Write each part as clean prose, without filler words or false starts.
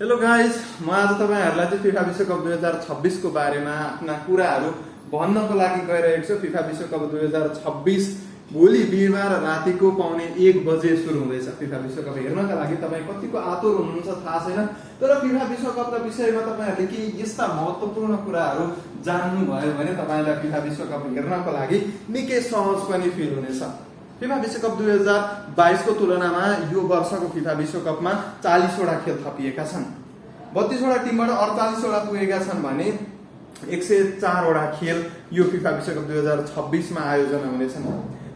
Hello guys, म आज तपाईहरुलाई चाहिँ फिफा विश्वकप 2026 को बारेमा आफ्ना कुराहरू भन्नको लागि गइरहेको छु। फिफा विश्वकप 2026 भोलि बिहीबार रातिको पौने 1 बजे सुरु हुँदैछ। फिफा विश्वकप हेर्नका लागि तपाई कतिको आतुर हुनुहुन्छ थाहा छैन, तर फिफा विश्वकपका विषयमा तपाईहरुले के यस्ता महत्त्वपूर्ण कुराहरू जान्नु भयो भने तपाईलाई फिफा विश्वकप हेर्नको लागि निकै सहज पनि फिल हुनेछ। फिफा विश्वकप 2022 को तुलनामा यो वर्षको फिफा विश्वकपमा 40 वटा खेल थपिएका छन्। 32 वटा टिमबाट 48 वटा पुगेका छन् भने 104 वटा खेल यो फिफा विश्वकप 2026 मा आयोजना हुनेछन्।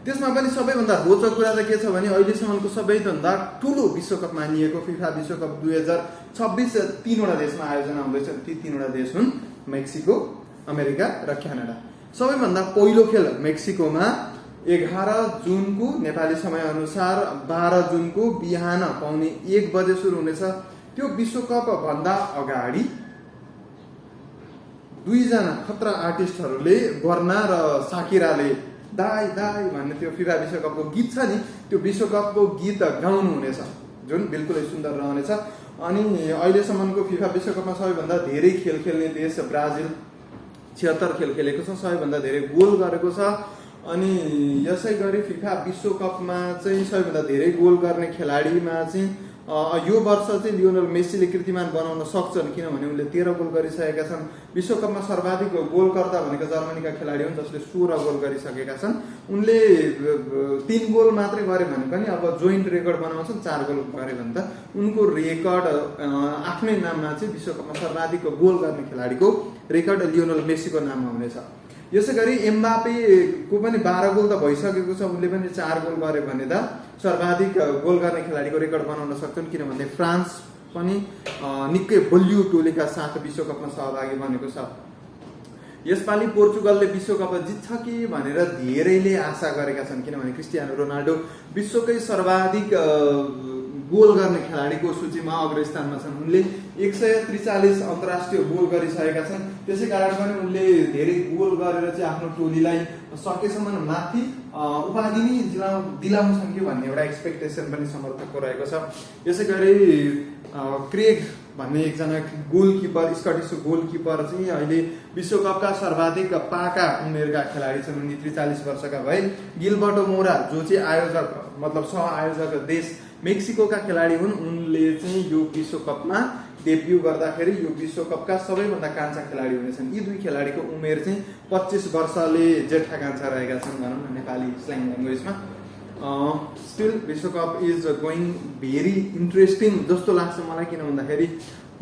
त्यसमा पनि सबैभन्दा रोचक कुरा चाहिँ के छ भने अहिलेसम्मको सबैभन्दा ठूलो विश्वकप मानिएको फिफा विश्वकप 2026 3 वटा देशमा आयोजना हुँदैछ। ती 3 वटा देश हुन् मेक्सिको, अमेरिका र क्यानाडा। सबैभन्दा पहिलो खेल मेक्सिकोमा 11 जुनको नेपाली समय अनुसार 12 जुनको बिहान पौने 1 बजे सुरु हुनेछ। त्यो विश्वकप भन्दा अगाडि दुईजना खतरा आर्टिस्टहरूले बर्ना र साकिराले दाई दाई भन्ने त्यो फिफा विश्वकपको गीत छ नि, त्यो विश्वकपको गीत गाउनु हुनेछ, जुन बिल्कुलै सुन्दर रहनेछ। अनि अहिलेसम्मको फिफा विश्वकपमा सबैभन्दा धेरै खेल खेल्ने देश ब्राजिल 76 खेल खेलेको छ, सबैभन्दा धेरै गोल गरेको छ। अनि यसै गरी फिफा विश्वकपमा चाहिँ सबैभन्दा धेरै गोल गर्ने खेलाडीमा चाहिँ यो वर्ष चाहिँ लियोनल मेसीले कीर्तिमान बनाउन सक्छन्, किनभने उनले 13 गोल गरिसकेका छन्। विश्वकपमा सर्वाधिक गोलकर्ता भनेको जर्मनीका खेलाडी हुन्, जसले 16 गोल गरिसकेका छन्। उनले 3 गोल मात्रै गरे भने पनि अब जोइन्ट रेकर्ड बनाउँछन्। 4 गोल गरे भने त उनको रेकर्ड आफ्नै नाममा चाहिँ विश्वकपमा सर्वाधिक गोल गर्ने खेलाडीको रेकर्ड लियोनल मेसीको नाममा हुनेछ। यसै गरी एम्बापेको पनि 12 गोल त भइसकेको छ, उनले पनि 4 गोल गरे भने त सर्वाधिक गोल गर्ने खेलाडीको रेकर्ड बनाउन सक्छन्, किनभने फ्रान्स पनि निकै बलियो टोलीका साथ विश्वकपमा सहभागी बनेको छ। यसपालि पोर्चुगलले विश्वकप जित्छ कि भनेर धेरैले आशा गरेका छन्, किनभने क्रिस्टियानो रोनाल्डो विश्वकै सर्वाधिक गोल गर्ने खेलाडीको सूचीमा अग्रस्थानमा छन्। उनले 143 अन्तर्राष्ट्रिय गोल गरिसकेका छन्। त्यसै कारण पनि उनले धेरै गोल गरेर चाहिँ आफ्नो टोलीलाई सकेसम्म माथि उपाधि नै दिलाउँछन् कि भन्ने एउटा एक्सपेक्टेसन पनि समर्थकको रहेको छ। यसै गरी क्रेग भन्ने एकजना गोलकिपर, स्कटिस गोलकिपर चाहिँ अहिले विश्वकपका सर्वाधिक पाका उमेरका खेलाडी छन्। उनी 43 वर्षका भए। गिलबर्टो मोरा जो चाहिँ आयोजक मतलब सह आयोजक देश मेक्सिकोका खेलाडी हुन्, उनले चाहिँ यो विश्वकपमा डेब्यू गर्दाखेरि यो विश्वकपका सबैभन्दा कान्छा खेलाडी हुनेछन्। यी दुई खेलाडीको उमेर चाहिँ 25 वर्षले जेठा कान्छा रहेका छन् भनौँ न नेपाली स्ल्याङ ल्याङ्ग्वेजमा। स्टिल विश्वकप इज गोइङ भेरी इन्ट्रेस्टिङ जस्तो लाग्छ मलाई, किन भन्दाखेरि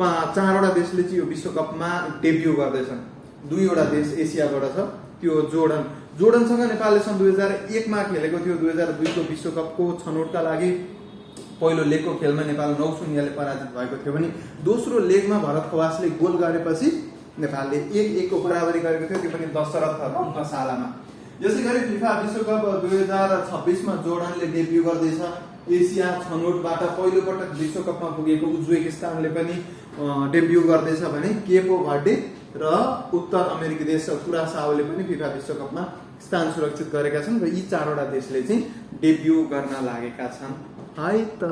4 वटा देशले चाहिँ यो विश्वकपमा डेब्यू गर्दैछन्। 2 वटा देश एसियाबाट छ, त्यो जोर्डनसँग नेपालले सन् 2001 मा खेलेको थियो। 2002 को विश्वकपको छनौटका लागि पहिलो लेगको खेलमा नेपाल 9-0 ले पराजित भएको थियो भने दोस्रो लेगमा भरत खवासले गोल गरेपछि नेपालले 1-1 को बराबरी गरेको थियो, त्यो पनि दशरथ रङ्गशालामा। यसै गरी फिफा विश्वकप 2026 मा जोर्डनले डेब्यू गर्दैछ। एसिया छनौटबाट पहिलो पटक विश्वकपमा पुगेको उज्बेकिस्तानले पनि डेब्यू गर्दैछ भने केपो भर्डे र उत्तर अमेरिकी देश कुरासाओले पनि फिफा विश्वकपमा स्थान सुरक्षित गरेका छन् र यी 4 वटा देशले चाहिँ डेब्यू गर्न लागेका छन्। हाय त